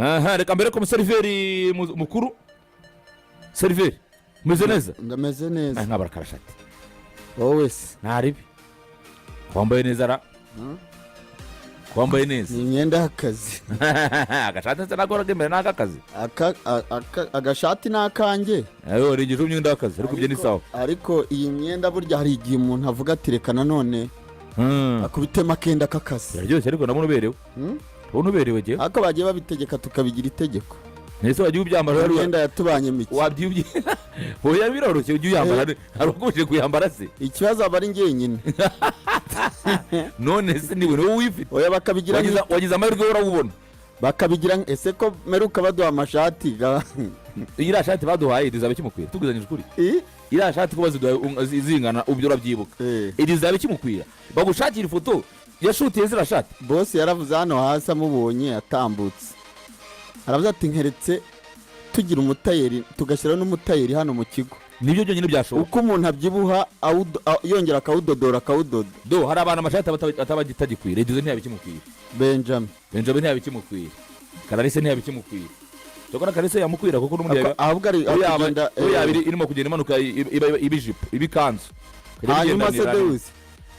Aha, reka mbere ko umuseriveri mukuru, seriveri, umeze neza? Ndameze neza. Nkabara karashati. Wowe se? Ntaribi, wambaye neza ra, wambaye neza. Ni imyenda y'akazi. Agashati ndetse nako imbere ni ak'akazi. Agashati ni akanjye. Ayo rengejeho imyenda y'akazi, ariko ibyo ni sawa. Ariko iyi myenda burya hari igihe umuntu avuga ati: "Reka nanone akubitemo akenda k'akazi." Biraryoshye, ariko ndabona uberewe. Ndabona uberewe jyewe. Ariko bagiye babitegeka, tukabigira itegeko. Ese wagiye ubyambara? Imyenda yatubanye mike. Wabyibye, oya, biroroshye, ujye uyambara. Hari ukubujije kuyambara se? Ikibazo aba ari njyenyine. None se niwe niwe wifite? Oya, bakabigira Wagize amahirwe, urawubona. Bakabigira ese ko meruka baduha amashati Iriya shati baduhaye izaba ikimukwira, tuguzanyije ukuri? I? Iriya shati ko baziduhaye zingana, ubyo urabyibuka? Eh. Iri zaba ikimukwira? Bagushakira ifoto yashutiye ziriya shati. Bosi yaravuze hano hasi amubonye atambutse, aravuze ati: "Nkeretse tugira umutayeri, tugashyiraho n'umutayeri hano mu kigo." Nibyo byonyine byashoboka. Uko umuntu abyibuha, yongera akawudodora, akawudoda. Do, hari abantu amashati ataba atagikwira. Edizo ntiyaba ikimukwira. Benjamin. Benjamin ntiyaba ikimukwira, Kararese ntiyaba ikimukwira. Cyakora Kararese yamukwira, kuko n'ubundi Ahubwo ari we yaba kugenda we yaba irimo kugenda imanuka, iba ijipo, iba ikanzu. Ikajya Hanyuma se bigendanira. Deus?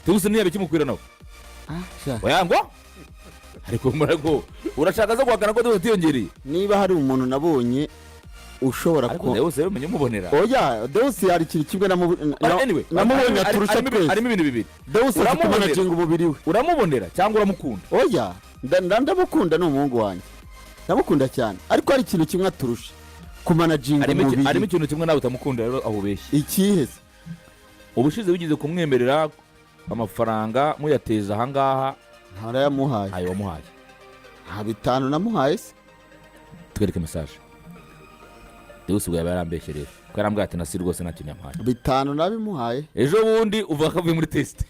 Deus ntiyaba ikimukwira nawe. Ah, sha. Oya, ngo ariko murago urashaka zo guhakana ko Deus atiyongereye? Niba hari umuntu nabonye ushobora Ariko ko Deus rero umenye umubonera. Oya, Deus hari ikintu kimwe Anyway, namubonye aturusha twese. Harimo ibintu bibiri. Deus azi Uramubonera. kumanaginga umubiri we. Uramubonera cyangwa uramukunda? Oya, ndamukunda, ni umuhungu wanjye, ndamukunda cyane, ariko hari ikintu kimwe aturusha, kumanaginga Harimo umubiri. ikintu kimwe nawe utamukunda rero, aho ubeshye. Ikihe se? Ubushize wigeze kumwemerera amafaranga muyateza ahangaha. Ntarayamuhaye. Ntayo wamuhaye. Nta 5 namuhaye se? Twereke message. Deus ubwo yaba yarambeshye rero, ko yarambwiye ati: "Nasi rwose nta kintu yamuhaye." 5 nabimuhaye. Ejo bundi uva ko avuye muri test.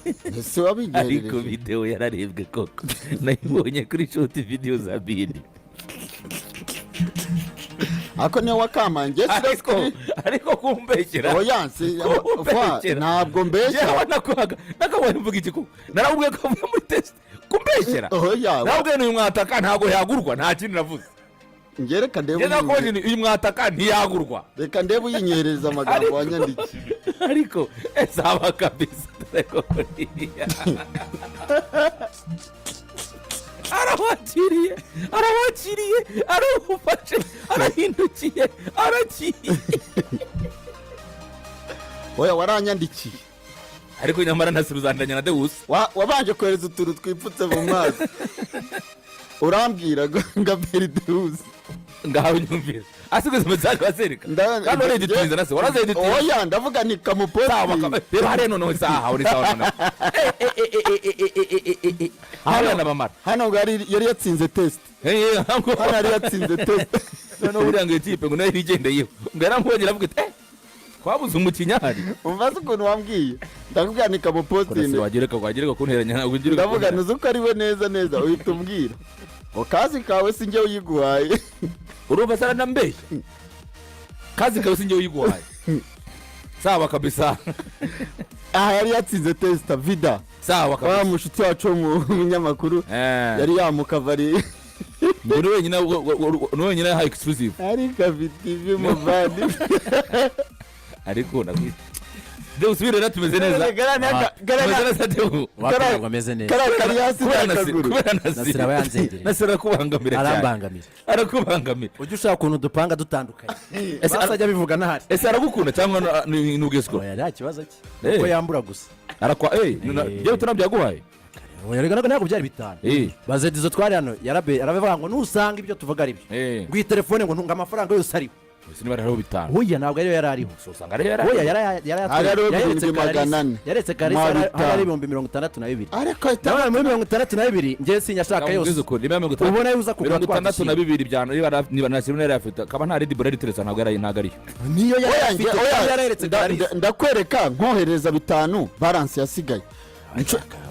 Ese Ariko wabinyoherereje? Videwo yararebwe koko, nayibonye kuri short video za bini. Ariko niyo wakamange. Ariko kumbeshyera. Oya, si Kumbeshyera. Ntabwo mbeshya. Yewe, nakuhaga nakabonye mvuga iki koko? Naramubwiye ko avuye muri test, kumbeshyera. Oya. Naramubwiye: "Uyu mwataka ntabwo yagurwa." Nta kindi navuze. Njye reka ndebe Njye nakubonye nti: "Uyu mwataka ntiyagurwa." Reka ndebe uyinyoherereza amagambo wanyandikiye. Ariko ese aba kabisa, dore ko buriya arawakiriye, arawakiriye, arawufashe, arahindukiye, aragiye. Oya, waranyandikiye. Ariko nyamara ntasubizandanya na Deus. Wabanje kohereza utuntu twipfutse mu maso, urambwira ngo ngaperi Deus. Ngaho nyumvira, asigaze message bazereka kandi wareditinze, nase warazeditinze. Oya, ndavuga ni Sawa. kamuposti. Reba hariya noneho, saha uri sawa noneho. Eh, eh, eh, eh, eh, eh, eh, eh, eh, eh. Hariya nabamara. Hano ngo yari yatsinze test. Hano yari yatsinze test. Noneho buriya ngo iyo kipe ngo nayo irigendeyeho, ngo yaramubonye aravuga ati: "Eh, twabuze umukinnyi ahari." Umva se ukuntu wambwiye? Ndakubwira ni kamupostingi. Wagereka kunteranya, ntabwo ugereka. Ndavuga Kunteranya. ntuzi uko ari we neza neza, uhita umbwira ngo kazi kawe si njye uyiguhaye. Urumva se aranambeshya? Kazi kawe sinjye uyiguhaye, sawa kabisa. Aha yari yatsinze test vida. Sawa Wa kabisa. mushuti wacu w'umunyamakuru yari yamukavariye. Ngo ni wenyine yahaye exclusive. Ariko afite ivi, muvandi. Ariko nabwo Deus rero tumeze neza. Tumeze neza, Deo. Wapi, ntabwo ameze neza. Kariya kari hasi Kubera n'akaguru. Kubera Nasiri. Nasiri aba yanzengereje. Nasiri arakubangamira cyane. Arambangamira. Arakubangamira. Ujya ushaka ukuntu dupanga dutandukanye. Ese Basi ajya abivuga ntahari. Ese aragukunda cyangwa ni ubwesikoro? Oya, nta kibazo cye. Kuko yambura gusa. Arakwa byo bitanu byaguhaye. Oya, reka ntabwo byari 5. Bazedizo twari hano yarabe arabivuga ngo nusanga ibyo tuvuga ari byo, ngo iyi telefone ngo ntunga amafaranga yose ariho. Ese niba hariho 5? Oya, ntabwo ariyo yari ariho. So usanga ariyo yari. Oya, Hari hariho yarayeretse. 400,000. Yaretse Karisa. Mwa Hari 5. hari 62,000. Ariko Ndabona muri 62 njye sinyashaka Ubwiza yose. ukuri, niba 60 Ubona yuza kugura 62 bya niba Nasiri yari afite, akaba nta Red Bull yari iteretse, ntabwo ariyo. Niyo yari Oya, afite. oya, yarayeretse Karisa. ndakwereka nkohereza 5, balance yasigaye.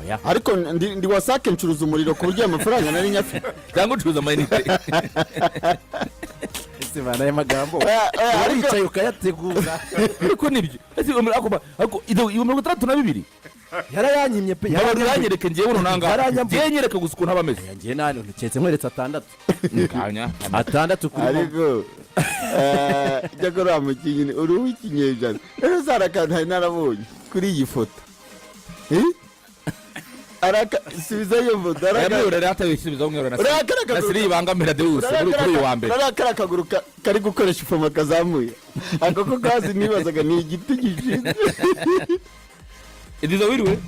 Oya. Ariko ndi wasake, ncuruza umuriro ku buryo ayo mafaranga nari nyafite. Cyangwa ucuruza amayinite. Ese bana, aya magambo Oya, oya, uricaye ukayategura. Ariko nibyo. Ese ariko 62? Yarayanyimye pe. Mbabarira, uranyereke ngewe urunanga. Yaranyambuye. Ngewe nyereke gusa ukuntu aba ameze. Ngewe nani ntuketse nkweretse atandatu. Kanya. Atandatu kuri momo. Ariko cyakora uriya mukinnyi uri uw'ikinyejana rero, zari akantu nari narabonye kuri iyi foto. Eh? Subiza iyo foto. Yamwihorera rero, atabisubiza umwihorera na Uriya kariya na kaguru- Siri yibangamira Deus kuri uyu wa mbere. Uriya kariya kaguru kari gukoresha ifoma kazamuye, ako ko kazi nibazaga ni igiti gishinze. Edizo, wiriwe?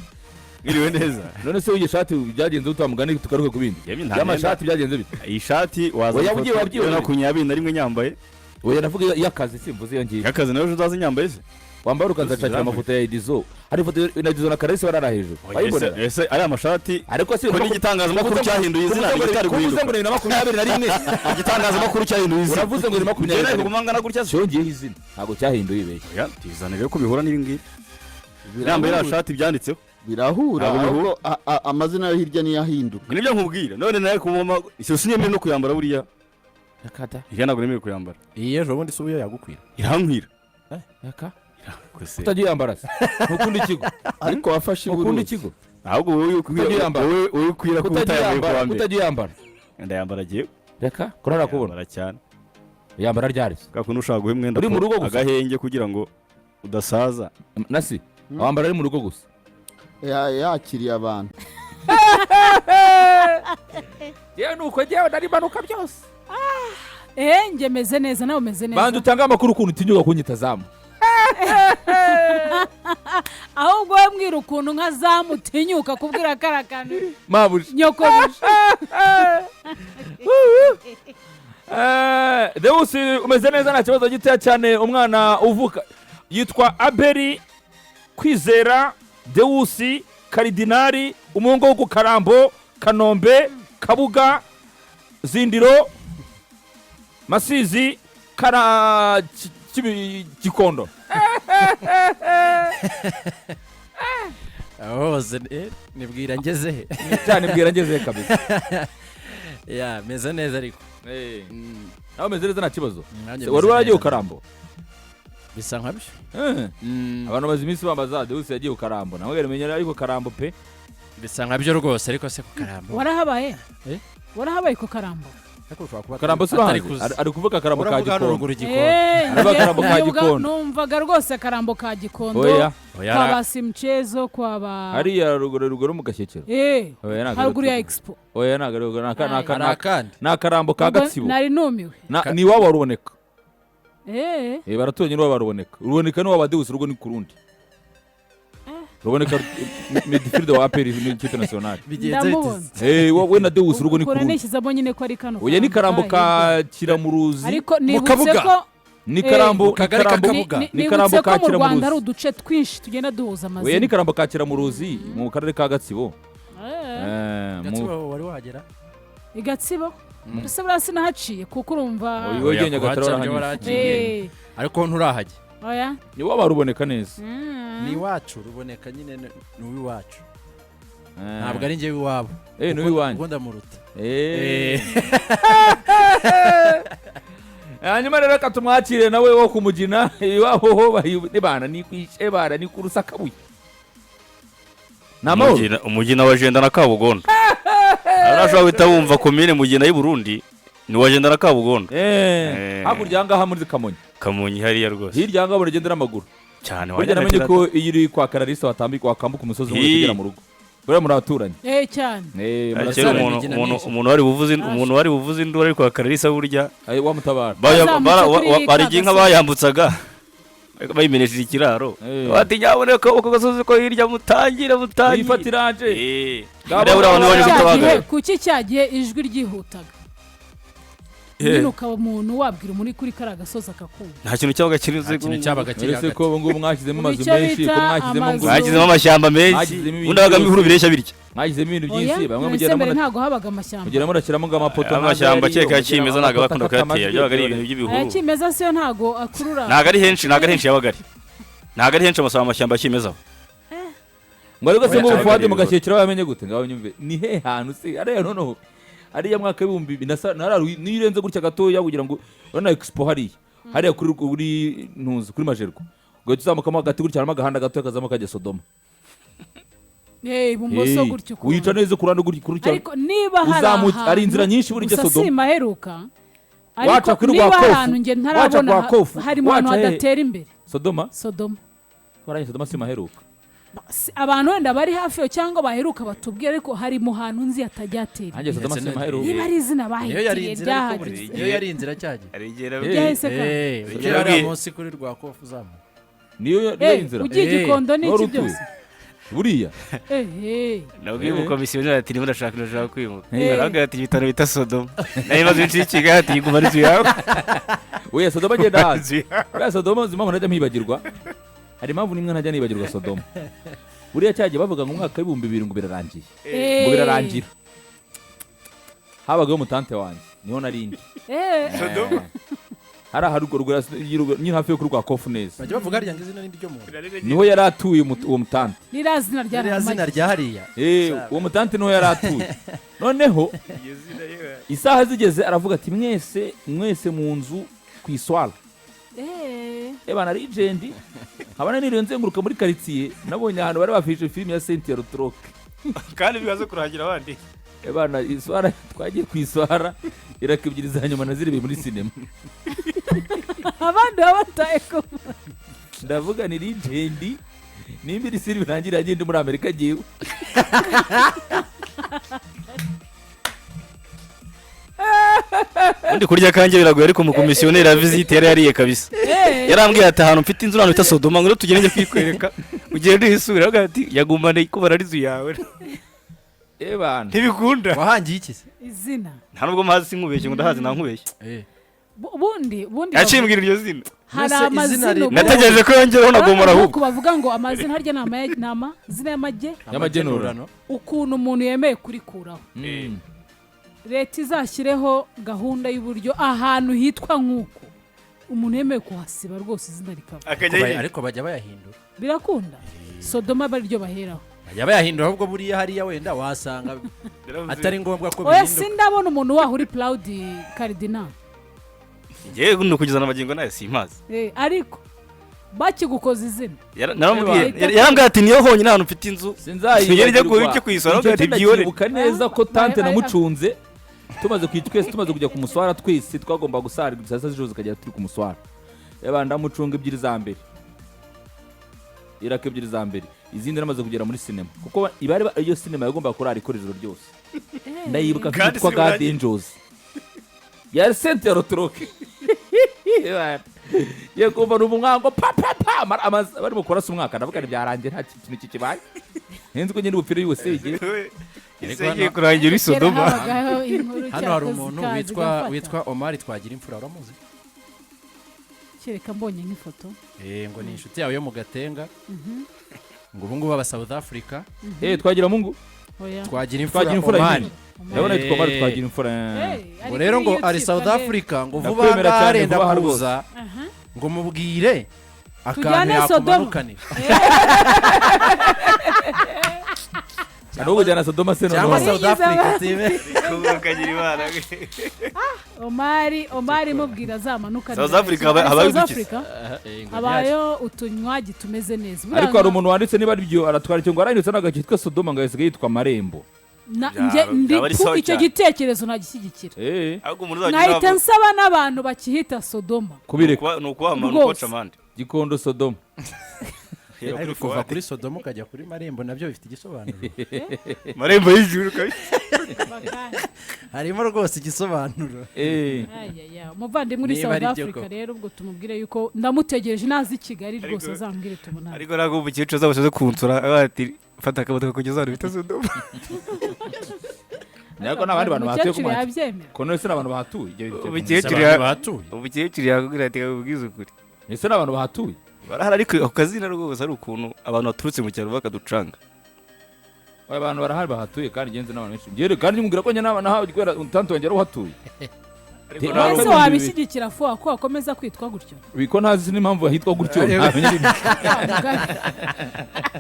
Mwiriwe neza. None se w'iyi shati byagenze ute? Mugani tugaruke ku bindi. Yemwe, nta y'amashati byagenze bite? Iyi shati waza Oya, ifoto wabyiwe. yo 21 nyambaye. Oya, ndavuga iy'akazi, simvuze iyo ngiyo. Y'akazi nawe ejo uzaza nyambaye se? Wambara ukanzashakira amafoto ya Edizo. Hari ifoto na Edizo na Karesi barara hejuru, wayibonera? Ese ariya mashati Ariko si ko n'igitangazamakuru cyahinduye izina, nticyari kuvuze guhinduka. ngo ni 2021. Igitangazamakuru cyahinduye izina. Uravuze ngo ni Njyewe 21. kuguma ngana gutya se? Cyongeyeho izina, ntabwo cyahinduye, ibeshye. Oya, tizanire ko bihura n'ibi ngibi yambaye iriya shati byanditseho. Birahura. Ntabwo bihura. Ariko amazina yo hirya niyo ahinduka. Nibyo nkubwira, none nawe kumoma icyo sinemerewe no kuyambara buriya. Iya, ntabwo nemerewe kuyambara. Iyi ejo bundi si ubu yagukwira? Irankwira. Reka. Kwese. Utagiye yambara se ntukunda ikigo? Ariko wafashe Ntukunda iburuzi. ikigo? Ahubwo wowe ukwira Utagiye yambara. wowe ukwira ko Utagiye utayambaye yambara kuwa mbere. Utagiye yambara. Ndayambara agiye. Reka kurara kubona. Ndayambara cyane. Yambara ryari se? Kwa kuntu ushaka guha umwenda Uri mu rugo gusa? agahenge kugira ngo udasaza. Nasi wambara ari mu rugo gusa. Yakiriye abantu. Yewe, nuko ngewe nari manuka byose. Eh, njye meze neza, nawe umeze Banza neza. utange amakuru ukuntu utinyuka kunyita zamu. Ahubwo wowe mbwira ukuntu nka zamu utinyuka kubwira kariya kantu. Mabuja. Nyokobuja. Deus, umeze neza? Nta kibazo gitoya cyane. Umwana uvuka yitwa Abeli Kwizera Deusi Karidinari, umuhungu wo ku Karambo, Kanombe, Kabuga, Zindiro, Masizi, Kara Gikondo. Aho hose nibwira ngeze he? Cyane, bwira ngeze kabisa. Ya, meze neza ariko. Nawe umeze neza, nta kibazo? Nanjye Wari meze waragiye neza. ku Karambo? Bisa nkabyo. Abantu bamaze iminsi bambaza Deus yagiye ku Karambo, nawe menya ariko Karambo pe. Bisa nkabyo rwose, ariko se ku Karambo? Warahabaye? Eh? Warahabaye ku Karambo? Ariko ushobora kuba Karambo si atari uruhanze kuzi. Ari kuvuga Karambo ka Uravuga hano Gikondo. ruguru Gikondo. Eh, Aravuga Karambo ka numvaga- Gikondo. Numvaga rwose Karambo ka Gikondo. Oya. Oya, Kwa ba Simchezo, kwa ba Hariya ruguru ruguru mu Gashyekero. Eh, Oya, ntabwo haruguru ya ari- Expo. Oya, ntabwo ari ruguru, hari akandi. ni akarambo ka Ubwo Gatsibo. nari numiwe. Ni iwabo wa Ruboneka. Eh. Eh, baraturanye n'iwabo wa Ruboneka. Ruboneka ni uwa Deus, urugo ni ku rundi. Ruboneka midfield wa APR n'ikipe nationale. Bigenze bite? Ndamubona. Eh, wowe na Deus urugo ni ku Ukura rundi. nishyizemo nyine ko ari kano. Oya, ni Karambo ka Kiramuruzi. Ariko nibutse Kabuga. ko Ni Karambo, Mu kagari ka Karambo Kabuga. ni Karambo nibutse ka ko mu Rwanda hari Kiramuruzi. uduce twinshi tugenda duhuza Oya, ni amazina. Karambo ka Kiramuruzi mu karere ka Gatsibo. Eh, Eh, Gatsibo wari wahagera? I Gatsibo ese buriya sinahaciye kuko urumva? Oya, ugiye Nyagatare Kuhaca byo warahanyuze. warahaciye. Eh, Ariko nturahajya. Oya. Ni waba Ruboneka neza. Ni iwacu Ruboneka nyine, ni uw'iwacu. Eh. Ntabwo ari njyewe iwabo. Eh, ni uw'iwanyu. Ubwo ndamuruta. Eh. Hanyuma rero reka tumwakire nawe wo kumugina iwabo ho nibana ni kwishe bana ni ku Rusakabuye, ni amahoro. Umugina wa Jenda na Kabugondo, arashobora guhita wumva komine Mugina y'i Burundi ni wa Jenda na Kabugondo. Eh, Eh. hakurya ahangaha muri Kamonyi. Kamonyi hariya rwose. Hirya ahangaha muragenda n'amaguru. Cyane. Burya namenye ko iyo uri kwa Kararisa watambika wakambuka umusozi umwe Hii. kugera mu rugo, buriya muraturanye. Eh, cyane. Eh, Kera muraturanye. umuntu Imigina umuntu myinshi. umuntu wari buvuze umuntu wari buvuze induru ariko kwa Kararisa burya Eh, wamutabara. Bazamutse kuri barigiye inka ka gasozi. bayambutsaga bayimenesheje ikiraro. Eh. Bati: "Nyaboneka uko gasozi ko hirya mutangire mutangire." Wifatiranje. Eh. Ngabo- Buriya abantu baje Cya gihe gutabagara. kuki cya gihe ijwi ryihutaga nyine, ukaba umuntu wabwira umuntu kuri kariya gasozi akakumva? Nta kintu cyabaga kiri. Nta kintu cyabaga kiri Uretse hagati. ko ubu ngubu mwashyizemo amazu Icyo menshi, bita ko mwashyizemo ngo amazu. Mwashyizemo amashyamba menshi. Mwashyizemo ibintu Ubundi habagamo ibihuru byose. bireshya bitya. Mwashyizemo ibintu Oya, byinshi, bamwe none se mugenda mbere ntabwo habaga amashyamba? mugenda murashyiramo ngo amapoto Amashyamba ntabwo keka yariyo, kimeza ntabwo amapoto bakunda akata kuyatera, amajwi, byabaga ari ibintu by'ibihuru. Aya kimeza siyo ntabwo akurura. Ntabwo ari henshi, ntabwo ari henshi yabaga ari, ntabwo ari henshi amashyamba ya kimeza aho. Ngo ariko se Oya, ngo cyane Fuadi ari mu Gashyekero bamenye gute? Ngaho nyumve, ni he hantu se ariya? Noneho ariya mwaka w'2000 niyo urenze gutya gatoya kugira ngo urabona Expo hariya hariya kuri ntuzi kuri Majerwa, ugahita uzamukamo hagati gutya, harimo agahanda gatoya kazamuka kajya Sodoma. Eh, ibumoso Eh, gutyo ukuntu. uyica neza ku ruhande gutyo kuri cyane. Ariko niba hari Hari inzira nyinshi buri ujya gusa Sodoma. simaheruka. Waca Ariko kuri niba rwa hari Kofu, ahantu njye waca ntarabona kwa Kofu, harimo ahantu waca hehe? hadatera imbere. Sodoma. Sodoma. Warangije Sodoma simaheruka. Abantu wenda bari hafi yo cyangwa baheruka batubwire, ariko hari mu hantu nzi hatajya hatera Nanjye imbere. Sodoma Ndetse simaheruka. Niba ari izina Niyo yari bahitiriye inzira, ariko buri ryahageze. niyo yari inzira cyagiye. Hari igihe Ryahise kandi. Eh, Igihe ugera hariya munsi kuri rwa Kofu uzamuka. Niyo Eh, inzira. ugiye Eh, Gikondo Wari n'iki utuye. byose. Buriya. Eh, eh. Nabwiye umukomisiyoneri ati: "Niba ndashaka kwimuka." Eh. Arambwira ati: "Ibitaro bita Sodoma nayo imaze iminsi y'ikigali," ati: "Guma ari inzu yawe." Oya, Sodoma agenda hazi. Inzu yawe. Buriya Sodoma uzi impamvu ntajya mpibagirwa? Hari impamvu nimwe ntajya nibagirwa Sodoma. Buriya cyagiye bavuga ngo umwaka w'2000 ngo birarangiye. Eh. Ngo birarangira. Habagaho umutante wanjye. Niho narindi. Eh. Sodoma. Hari aharuguru nyine hafi yo kuri rwa Kofu neza. Bajya bavuga harya ngo izina ni ryo muntu. Niho yari atuye uwo mutante. Ririya zina Ririya zina ryaramagi. rya hariya. Eh, uwo mutante niho yari atuye. Noneho isaha zigeze aravuga ati: "Mwese mwese mu nzu ku iswara." Eh. Ebana legend, nkaba niriwe nzenguruka muri karitsiye, nabonye ahantu bari bafishe filime ya Cynthia Rothrock. Kandi bibaze kurangira abandi. Ebana iswara, twagiye ku iswara iraka ebyiri za nyuma nazirebeye muri sinema. Abandi baba bataye ko. Ndavuga ni legend, nimba iri filime irangira agende muri Amerika agiye. Ubundi kurya kanjye biragoye, ariko umukomisiyoneri ya visite yari yariye kabisa. Eh. Yarambwiye ati: "Ahantu mfite inzu, ahantu bita Sodoma, ngo tugende njye kwikwereka ugende uhisure." Aravuga ati: "Yagumane kubara ari inzu yawe." Ebana Ntibikunda. Wahangiye iki se? Izina. Nta nubwo mpazi, sinkubeshye ngo ndahazi, nta nkubeshye. Eh. Ubundi Yacimbwira iryo zina. hari Mbese izina amazina Nategereje ko yongeraho na Gomora Urabona ahubwo. nk'uko bavuga ngo amazina harya ni amazina y'amage Y'amagenurano. Ukuntu umuntu yemeye kurikuraho. Leta izashyireho gahunda y'uburyo ahantu hitwa nk'uko umuntu yemeye kuhasiba rwose izina rikava. Akajya Ariko bajya bayahindura. Birakunda Sodoma aba ariryo baheraho. Bajya bayahindura, ahubwo buriya hariya wenda wasanga atari ngombwa ko Oya, bihinduka. sindabona umuntu waho uri proud Karidinali. Ngewe ni ukugeza n'amagingo nayo simpazi. Eh, ariko bakigukoza izina. Naramubwiye, yarambwiye ati: "Niyo honyine ahantu mfite inzu." Sinzayibagirwa. Tugende ujye kuyisura, Icyo ati: "Byihorere." ndacyibuka neza ko tante Ah, namucunze tumaze twese tumaze kujya ku muswara, twese twagomba gusara saa sita z'ijoro zikagera turi ku muswara. Yaba ndamucunga ebyiri za mbere, iraka ebyiri za mbere, izindi namaze kugera muri sinema, kuko ibari iyo sinema yagombaga kurara ikora ijoro ryose. Ndayibuka filime Kandi yitwa si urangiye. God Angels ya Cynthia Rothrock. Ye kumva ni umwango pa pa pa barimo kurasa umwaka, ndavuga nti byarangiye, nta kintu kikibaye, nzi ko nyine ubupira yose igiye. Ese kurangira i Kera Sodoma. habagaho inkuru Hano hari cyakoze umuntu ikaza witwa igafata. witwa Omari Twagira Imfura, uramuzi? Kereka mbonye nk'ifoto. Eh, ngo ni inshuti yawe yo mu Gatenga, ngo ubu ngubu aba South Africa. Eh, Twagira Mungu. Oya. Twagira Imfura. Twagira Imfura. Omari. Nyine ndabona yitwa Omar Twagira Imfura. Eh, ari Ngo rero kuri ngo ari YouTube, South arebe. Africa, ngo vuba Ndakwemera ngaha cyane, arenda vuba aha rwose. kuza, ngo mubwire akantu Tujyane Sodoma. yakumanukanira. N'ubu kujyana Sodoma se Cyangwa noneho? South Africa time. Ukagira imana. Omari mubwira azamanuka. South Africa habayo South udukiza. Africa habayo utunywagi tumeze neza. Buriya Ariko hari umuntu wanditse, niba aribyo, aratwara icyo ngo aranyutse n'agace kitwa Sodoma ngo gasigaye yitwa Marembo. Nge ndi Byaba ari sawa icyo cyane. gitekerezo ntagishyigikira. Eh. Ahubwo umuntu uzajya Nahita unava- nsaba n'abantu bakihita Sodoma. Kubireka. Ni ukubaha, ni Rwose. ukubaca amande. Gikondo Sodoma. Ariko kuva kuri Sodoma ukajya kuri Marembo nabyo bifite igisobanuro. Marembo y'ijuru kabisa. Harimo rwose igisobanuro. Eh. Ayaya, umuvandimwe uri Niba South ari byo Africa koko. rero ubwo tumubwire yuko ndamutegereje, naza i Kigali rwose azambwire tubonane. Ariko ntabwo umukecuru azabasha kunsura avuga ati: "Fata akamodoka kugeza ahantu bita Sodoma." Ntabwo n'abandi bantu bahatuye Umukecuru ku mwakira. yabyemera. Kono ese n'abantu bahatuye? Umukecuru Abantu bahatuye. Umukecuru yakubwira ati: "Ubwize ukuri." Ese n'abantu bahatuye? Barahari, ariko ako kazina rwose ari ukuntu abantu baturutse mu cyaro bakaducanga. Oya, abantu barahari bahatuye kandi ngenzi n'abantu benshi. Njyewe kandi nkubwira ko njye n'aba nahawe kubera tante wanjye yari uhatuye. Ariko Ntabwo Ese ari wabishyigikira fuwa ko wakomeza kwitwa gutyo? Biko ntazi n'impamvu hitwa gutyo, ntamenya ibintu.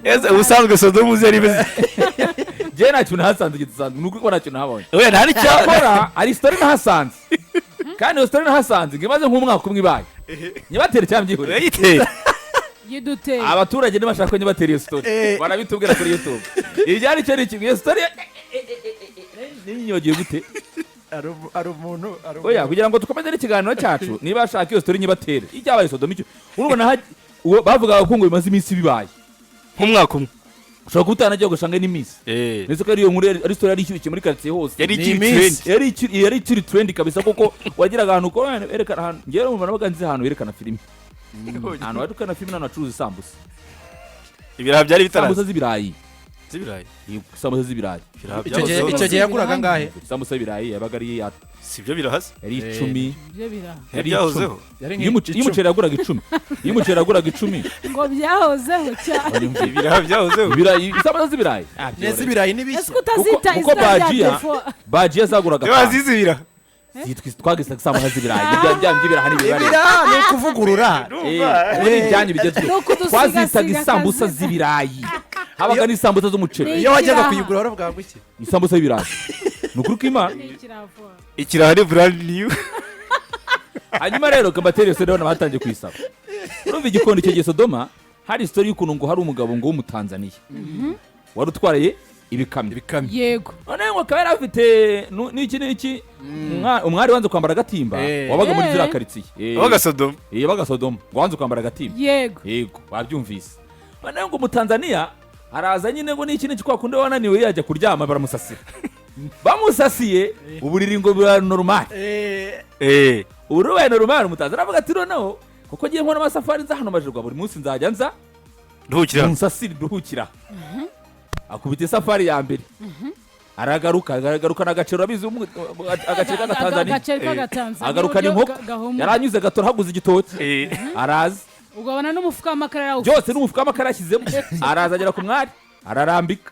Ese ubusanzwe Sodoma uzi yari imeze? Njyewe nta kintu nahasanze gisanzwe, ni ukuri ko nta kintu nahabonye. Oya, nta n'icyaha. Cyakora hari story nahasanze, kandi iyo story nahasanze ngo imaze nk'umwaka umwe ibaye, nyibatere cyangwa mbyihorere? Urayiteye. Yiduteye. Abaturage nibashaka ko nyibatera iyo story barabitubwira kuri YouTube. Ibyari cyo ni kimwe, iyo story ninyibagiwe gute? Hari umuntu, hari Oya, kugira ngo dukomeze n'ikiganiro cyacu, niba ashaka iyo story nyibatere, ibyabaye Sodoma icyo urabona uwo bavugaga ko ngo bimaze iminsi bibaye. Nk'umwaka umwe. Ushobora kuba utanagiye ugasanga n'iminsi, ndetse ko ari iyo nkuru ari story yari ishyushye muri quartier hose. Yari Ni ikiri iminsi. trend. Yari ikiri trend kabisa, kuko wagiraga ahantu ko yerekana ahantu, ngewe mu nabaga nzi ahantu yerekana filime, ahantu yerekana filime n'ahantu hacuruza isambusa. Ibiraha byari Isambusa bitaraza. z'ibirayi. Z'ibirayi. Isambusa z'ibirayi. Ibiraha Icyo gihe, byahozeho. icyo gihe yaguraga angahe? Isambusa y'ibirayi yabaga ari iya Si byo birahase? Yari 10. Ibyo biraha. Yari Byahozeho. Yari Iyo umuceri yaguraga 10, iyo umuceri yaguraga 10. Ngo byahozeho cyane. Ibiraha byahozeho. Ibirayi, isambusa z'ibirayi. Neza, ibirayi ni Ese bishya. ko utazita Kuko izina rya bajiya defo? Bajiya zaguraga 5. Bazize ibiraha. Zitwa, twagisaga isambusa z'ibirayi, bya by'ibiraha n'ibirayi. Ibiraha ni ukuvugurura. Ubu ni ibyanyu bigezweho. Ni ukudusigasira. Twazitaga isambusa Akazi. z'ibirayi, habaga n'isambusa z'umuceri. Ni Iyo wajyaga ikiraha. kuyigura waravuga ngo iki? Isambusa y'ibirayi, ni ukuri kw'Imana. Ni ikiraha. Ikiraha ni brand new. Hanyuma rero kabateri yose ndabona batangiye kuyisaba. Urumva igikondo, icyo gihe Sodoma hari story y'ukuntu ngo hari umugabo ngo w'Umutanzaniya wari utwaraye ibikamyo. Ibikamyo. Yego. Noneho ngo akaba yari afite n'iki n'iki, umwari wanze kwambara agatimba wabaga muri ziriya karitsiye. Wabaga Sodoma. Yabaga Sodoma, ngo wanze kwambara agatimba. Yego. Yego, wabyumvise. Noneho ngo Umutanzaniya araza nyine ngo n'iki n'iki, kwa kundi wananiwe yajya kuryama, baramusasira. Bamusasiye uburiri ngo bura normal. Uburiri bubaye normal, Umutanzaniya aravuga ati: "Noneho kuko ngiye nkora amasafari, nza hano majerwa buri munsi, nzajya nza Nduhukira. munsasire nduhukira." Akubita isafari ya mbere, aragaruka, agarukana agaceri, urabizi agaceri k'Agatanzaniya. Agaceri k'Agatanzaniya. Agarukana uburyo inkoko. Gahumura. Yaranyuze gato haguze igitoki, araza. Ugabana n'umufuka w'amakara yarawufite. Byose n'umufuka w'amakara yashyizemo, araza agera ku mwari ararambika.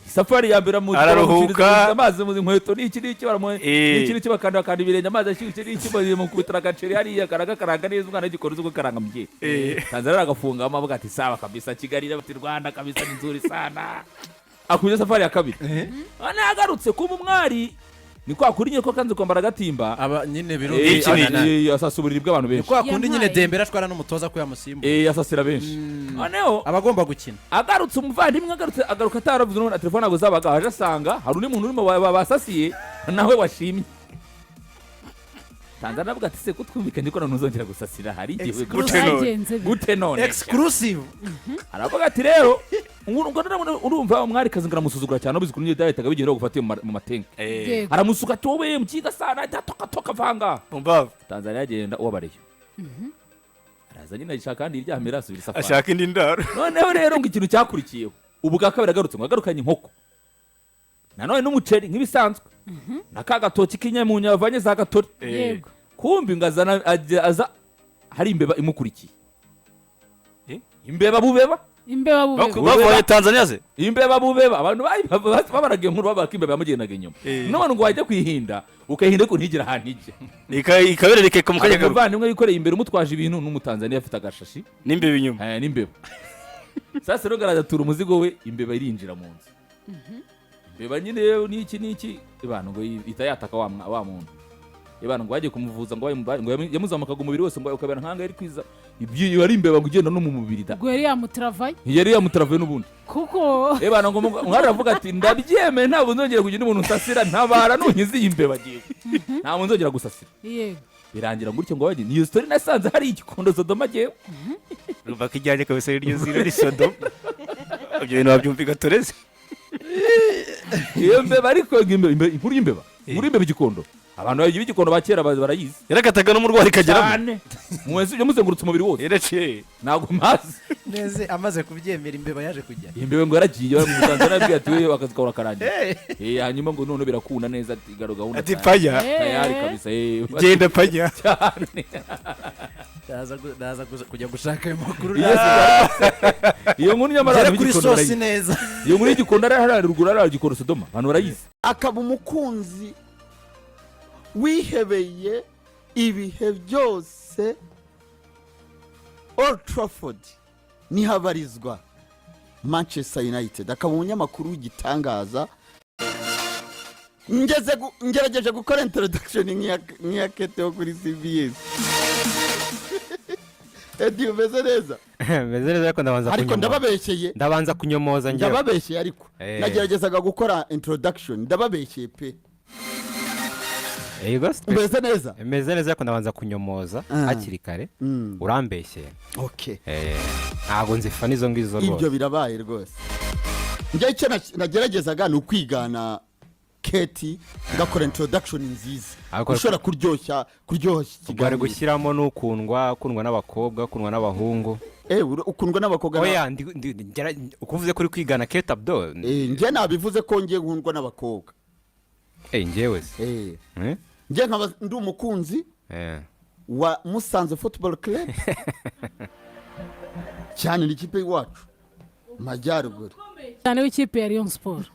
Isafari ya mbere Araruhuka. amushiriza amazi mu nkweto n'iki n'iki, n'iki n'iki, bakanda bakanda ibirenge, amazi ashyushye n'iki, bamukubitira agaceri hariya, karagakaranga neza, umwana w'igikoni uzi gukaranga mu gihe. Tanzania aragafungamo, avuga ati: "Sawa kabisa, Kigali," bati: "Rwanda kabisa ni nzuri sana." Akubye safari ya kabiri, none agarutse kuba umwari ni kwa kuri nyine ko kanze kwambara agatimba. Aba nyine Iki ni birumvikana. Asasa uburiri bw'abantu Ni benshi. kwa kundi nyine Yampaye. Dembele ashwana n'umutoza ko yamusimbuye. Asasira benshi. Noneho aba agomba gukina. Agarutse, umuvandimwe agarutse, agaruka ataravuze n'ubundi, telefone ntabwo zabaga, aje asanga hari undi muntu urimo basasiye nawe washimye. Tanzania avuga ati: "Se ko twumvikanye ko ntuzongera gusasira, hari igihe Gute none? Byagenze bite? Gute none?" Exclusive. Aravuga ati rero urumva umwarikazi ngo aramusuzugura cyane, ubizi ukuntu byahitaga bigenda gufata mu matenke. Yego. Aramusuka ati: "Wowe mukiga sana, toka toka vanga." Mbavu. Tanzania agenda ubabareyo, araza nyine ashaka kandi iryamira, asubira isafari. Ashaka indi ndaro. Noneho rero ngo ikintu cyakurikiyeho, ubu bwa kabiri agarutse, ngo agarukanye inkoko nanone n'umuceri nk'ibisanzwe na ka gatoki k'inyamunyu yavanye za gatori. Yego. Kumbi ngo azana aza hari imbeba imukurikiye. Eh? Imbeba bubeba. Imbeba bubeba. Bavanye Tanzania se? Imbeba bubeba. Abantu babaraga inkuru babaga ko imbeba yamugendaga inyuma. None ngo wajya kuyihinda ukayihinda ariko ntigire ahantu ijya. Ikaberereka mu Hari kanya garuka. umuvandimwe wikoreye imbere umutwaje ibintu n'Umutanzaniya afite agashashi. N'imbeba inyuma. N'imbeba. Sasa rero aratura umuzigo we, imbeba irinjira mu nzu. Imbeba nyine n'iki n'iki, ibana ngo ihita yataka wa muntu. Ibana ngo bagiye kumuvuza, ngo yamuzamukaga umubiri wose, ngo ukabera nkanga yari kwiza ibyo ari imbeba ngo ugenda no mu mubiri da. Ubwo yari yamutaravaye. Yari yamutaravaye n'ubundi. Kuko Ebana ngo mwari aravuga ati: "Ndabyemeye, ntabwo nzongera kugira umuntu nsasira, ntabara nunkize iyi mbeba, agiye ntabwo nzongera gusasira." Yego. Birangira gutyo ngo bagiye. Niyo story nasanze hari igikondo Sodoma agiyeho. Urumva ko ijyanye kabisa iryo zina ni Sodoma, ibyo bintu wabyumva igatoreze. Iyo mbeba ariko ngo inkuru y'imbeba, inkuru y'imbeba igikondo, abantu bagira igikondo ba kera barayizi. Yarakataga n'umurwayi ikageramo. Cyane, mwese yamuzengurutse umubiri wose. Yaraciye. Ntabwo mpazi. Neze amaze kubyemera, imbeba yaje kujya. Imbeba ngo yaragiye mu Tanzania, abwiye ati: "We akazi kawe karangiye." Hanyuma ngo none birakunda neza, ati: "Garo gahunda Ati: tayari." "Panya." Tayari kabisa. Genda panya. Cyane. Ndaza kujya gushaka ayo makuru. Iyo nkuru nyamara Ngere abantu kuri b'igikondo sosi barayizi. neza. Iyo nkuru y'igikondo ari hariya ruguru, hariya gikondo Sodoma, abantu barayizi. Akaba umukunzi wihebeye ibihe byose. Old Trafford niho abarizwa, Manchester United, akaba umunyamakuru w'igitangaza. Ngerageje gukora introduction nk'iya Kete wo kuri CBS. Edi, umeze neza? Meze neza, ariko ndabanza Ariko kunyomoza. Ndababeshyeye. Ndabanza kunyomoza njyewe. Ndababeshyeye, ariko nageragezaga gukora introduction, ndababeshyeye pe. Yego. Umeze neza? Meze neza, ariko ndabanza kunyomoza hakiri kare. Urambeshyeye. Okay. Ntabwo nzifana izo ngizo Ibyo rwose. birabaye rwose. Njye icyo nageragezaga ni ukwigana Keti, ngakora introduction nziza ushobora kuryoshya Ubwo ari ikiganiro. gushyiramo n'ukundwa, ukundwa n'abakobwa, ukundwa n'abahungu. Ukundwa n'abakobwa Oya, uko uvuze ko uri kwigana Kate Abdo. Njye nabivuze ko njye nkundwa n'abakobwa. Njyewe se? Eh? Njye nkaba ndi umukunzi wa Musanze Football Club cyane, ni ikipe y'iwacu majyaruguru. Cyane w'ikipe ya Rayon Sport,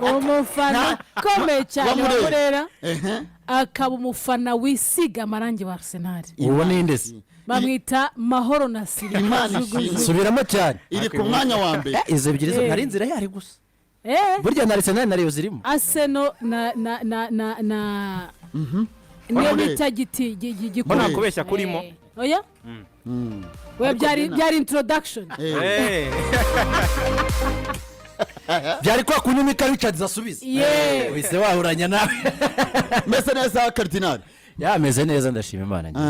umufana ukomeye cyane Wa wa Murera. Murera, akaba umufana wisiga amarangi wa Arsenal. Uwo ni nde se? Bamwita Mahoro na Siri. Imana ishimwe. Subiramo cyane. Iri ku mwanya wa mbere. Izo ebyiri zo nari nzira yari gusa. Burya na Arsenal na Rayon zirimo. Arsenal na niyo Murera. bita giti Mbona gikuru. kubeshya kurimo. Oya, oya. Ariko Byari byari introduction. Byari kwa kundi Mika Richards asubiza. Wese wahuranya nawe. Meze neza, Cardinal? Yameze neza, ndashima Imana njye.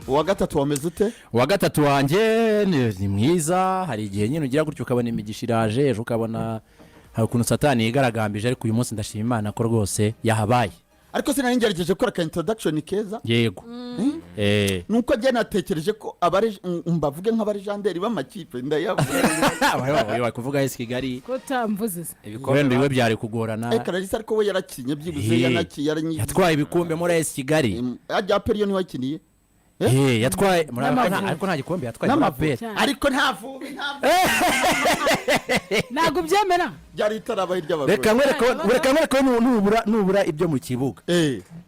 Uwa gatatu wameze ute? Uwa gatatu wanjye ni mwiza. Hari igihe nyine ugira gutyo ukabona imigisha iraje, ejo ukabona hari ukuntu Satani yigaragambije, ariko uyu munsi ndashima Imana ko rwose yahabaye. Ariko sinari ngerageje gukora ka introduction keza? Yego. Nuko njye natekereje ko abari mbavuge nk'abarejanderi b'amakipe, ndayavuga. Wari kuvuga AS Kigali. Ko utamvuze se? Wenda iwe byari kugorana. Kararisa, ariko we yarakinye byibuze. Yatwaye ibikombe muri AS Kigali. Ajya APR yo ntiwakiniye. Yatwaye muri N'Amavubi. ariko nta gikombe yatwaye muri N'Amavubi. APR. Cyane. Ariko nta Vubi, nta Vubi. Ntabwo ubyemera. Byari itarabaye iry'abagore. Reka nkwereke ko nubura ibyo mu kibuga,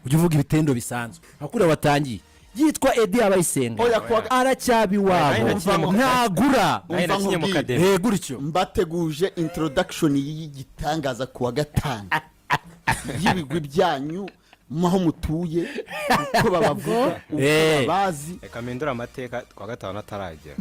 ujye uvuga ibitendo bisanzwe nka kuriya watangiye. Yitwa Edi Abayisenga. Oya, Aracyaba iwabo. Nayo nakinye mu- Ntagura. Nayo Umva nakinye mu nkubwire. kademi. Gutyo. Mbateguje introduction y'igitangaza ku wa gatanu, y'ibigwi byanyu, aho mutuye, uko babavuga, uko babazi. Reka mpindure amateka, twa gatanu ataragera.